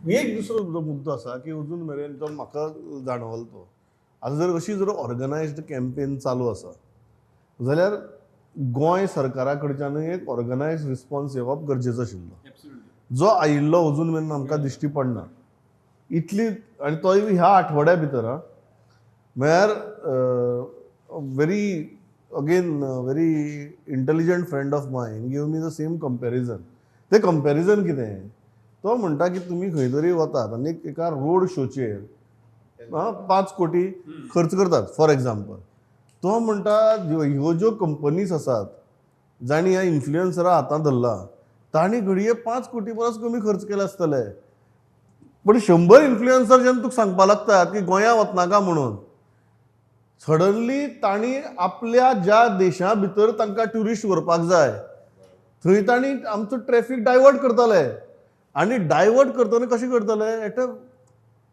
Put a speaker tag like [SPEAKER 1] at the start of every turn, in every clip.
[SPEAKER 1] एक दुसरो जो मुद्दो आसा की अजून मेरेन तो म्हाका जाणवलो तो. आतां जर अशी जर ऑर्गनायज्ड कॅम्पेन चालू आसा जाल्यार गोंय सरकारा कडच्यानूय एक ऑर्गनायज्ड रिस्पॉन्स येवप गरजेचो आशिल्लो, जो आयिल्लो अजून मेरेन आमकां दिश्टी पडना इतली. आनी तोय बी ह्या आठवड्या भितर. आं, म्हळ्यार very again very intelligent friend of mine give me the same comparison. तें कंपॅरिजन कितें, तो म्हणटा की तुमी खंय तरी वतात आनी एका रोड शोचेर 5 कोटी खर्च करतात फॉर एग्जाम्पल. तो म्हणटा ह्यो ज्यो कंपनीज आसात जांणी ह्या इन्फ्लुएन्सरा हातांत धरला तांणी घडये 5 कोटी परस कमी खर्च केले आसतले, पण 100 इन्फ्लुएन्सर जेन्ना तुका सांगपा लागतात की गोंया वचनाका म्हणून, सडनली तांणी आपल्या ज्या देशा भितर तांकां ट्युरिस्ट व्हरपाक जाय थंय तांणी आमचो ट्रॅफिक डायवर्ट करतले. आनी डायवर्ट करतना कशें करतले? At a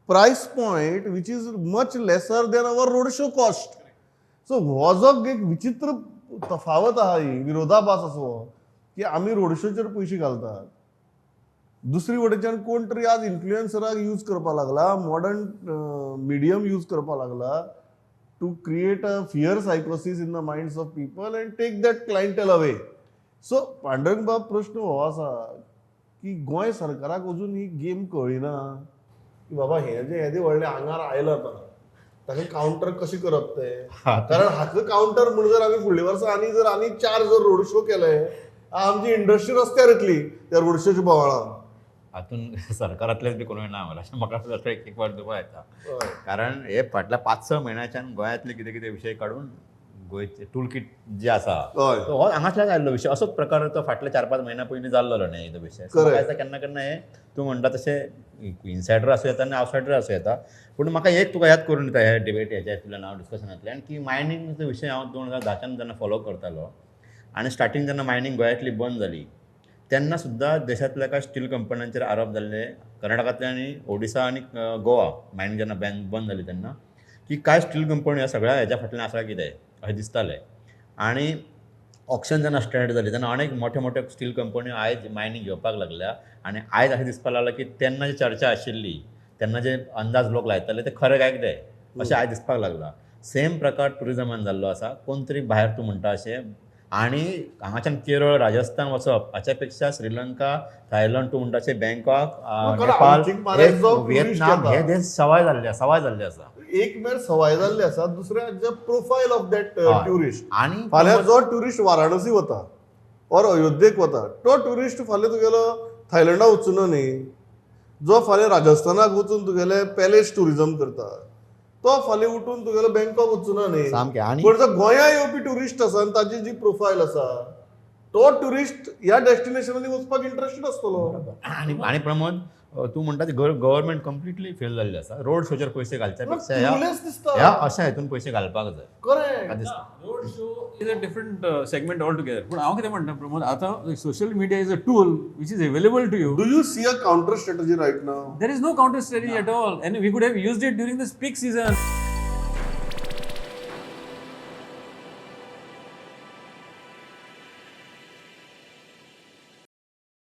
[SPEAKER 1] price point which is much lesser than our road show cost. So हो जो एक विचित्र तफावत आहा, ही विरोधाभास आसा हो की आमी रोड शोचेर पयशे घालतात, दुसरी वटेच्यान कोण तरी आज इन्फ्लुएन्सराक यूज करपाक लागला, मॉडर्न मिडियम यूज करपाक लागला to create a fear psychosis in the minds of people and take that clientele away. So Pandurang बाब, प्रश्न हो आसा की गोंय सरकाराक अजून ही गेम कळ्ळी ना की बाबा हें जें येदें व्हडलें आंगार आयलां आतां ताका कावंटर कशें करप तें? कारण हाका कावंटर म्हूण जर आमी फुडल्या वर्सा आनी जर आनी चार जर रोड शो केले, आमची इंडस्ट्री रस्त्यार येतली त्या रोड शोच्या बोवाळान.
[SPEAKER 2] हातून सरकारांतलेच बी कोणूय ना अशें म्हाका सुद्दां एक एक फावट दुबाव येता, कारण हे फाटल्या 5-6 म्हयन्याच्यान गोंयांतले कितें कितें विशय काडून गोंयचे टूल किट जे आसा तो हो हांगासल्यान आयिल्लो विशय. असोच प्रकार तो फाटल्या 4-5 म्हयन्या पयलीं जाल्लो न्ही तो विशय. So म्हाका दिसता केन्ना केन्ना हे तूं म्हणटा तशें इनसायडर आसूं येता आनी आवटसायडर आसूं येता. पूण म्हाका एक तुका याद करून दिता ह्या डिबेट हेच्या हांव डिस्कशनांतल्यान की मायनिंगचो विशय हांव 2010च्यान जेन्ना फॉलो करतालो आनी स्टार्टींग जेन्ना मायनींग गोंयांतली बंद जाली तेन्ना सुद्दां देशांतल्या कांय स्टील कंपन्यांचेर आरोप जाल्ले, कर्नाटकांतले आनी ओडिसा आनी गोवा मायनींग जेन्ना बॅन बंद जाली तेन्ना, की कांय स्टील कंपनी ह्या सगळ्या हेच्या फाटल्यान आसा कितें अशें दिसतालें. आनी ऑक्शन जेन्ना स्टार्ट जाली तेन्ना अनेक मोठे मोठे स्टील कंपन्यो आयज मायनींग घेवपाक लागल्या आनी आयज अशें दिसपाक लागलां की तेन्ना जी चर्चा आशिल्ली, तेन्ना जे अंदाज लोक लायताले ते खरे काय कितें अशें आयज दिसपाक लागलां. सेम प्रकार ट्युरिजमान जाल्लो आसा. कोण तरी भायर तूं म्हणटा अशें आनी हांगाच्यान केरळ, राजस्थान वचप हाच्या पेक्षा श्रीलंका, थायलंड, तूं म्हणटा अशें बँकॉक,
[SPEAKER 1] कारण
[SPEAKER 2] नेपाळ,
[SPEAKER 1] आमची मार्याक जो tourist
[SPEAKER 2] Vietnam
[SPEAKER 1] येता.
[SPEAKER 2] हे देश सवाय जाल्ले आसा.
[SPEAKER 1] एक मेर सवाय जाल्ली आसा, दुसरें प्रोफायल ऑफ that tourist.
[SPEAKER 2] आनी
[SPEAKER 1] फाल्यां जो ट्युरिस्ट वाराणसी वता ऑर अयोध्येक वता तो ट्युरिस्ट फाल्यां तुगेलो थायलंडा वचूना न्ही. जो फाल्यां राजस्थानाक वचून तुगेले पॅलेस ट्युरिजम करता तो फाल्यां उठून तुगेलो बँकॉक वचूना न्ही.
[SPEAKER 2] सामकें आनी
[SPEAKER 1] पण जो गोंया येवपी ट्युरिस्ट आसा आनी ताजी जी प्रोफायल आसा तो ट्युरिस्ट ह्या डेस्टिनेशनांनी वचपाक इंट्रस्टेड आसतलो.
[SPEAKER 2] आनी आनी प्रमोद, तूं म्हणटा गव्हर्मेंट कंप्लिटली फेल जाल्ली आसा. रोड शोचेर पयशे घालच्या पेक्षा ह्या
[SPEAKER 1] Clueless दिसता.
[SPEAKER 2] ह्या अशा हेतून पयशे घालपाक जाय म्हाका दिसता.
[SPEAKER 3] Road show is a different segment altogether. पूण हांव कितें म्हणटा प्रमोद, आतां social media is a tool which is available to you.
[SPEAKER 1] Do you see a counter strategy right now?
[SPEAKER 3] There is no counter strategy at all, and we could have used it during this peak season.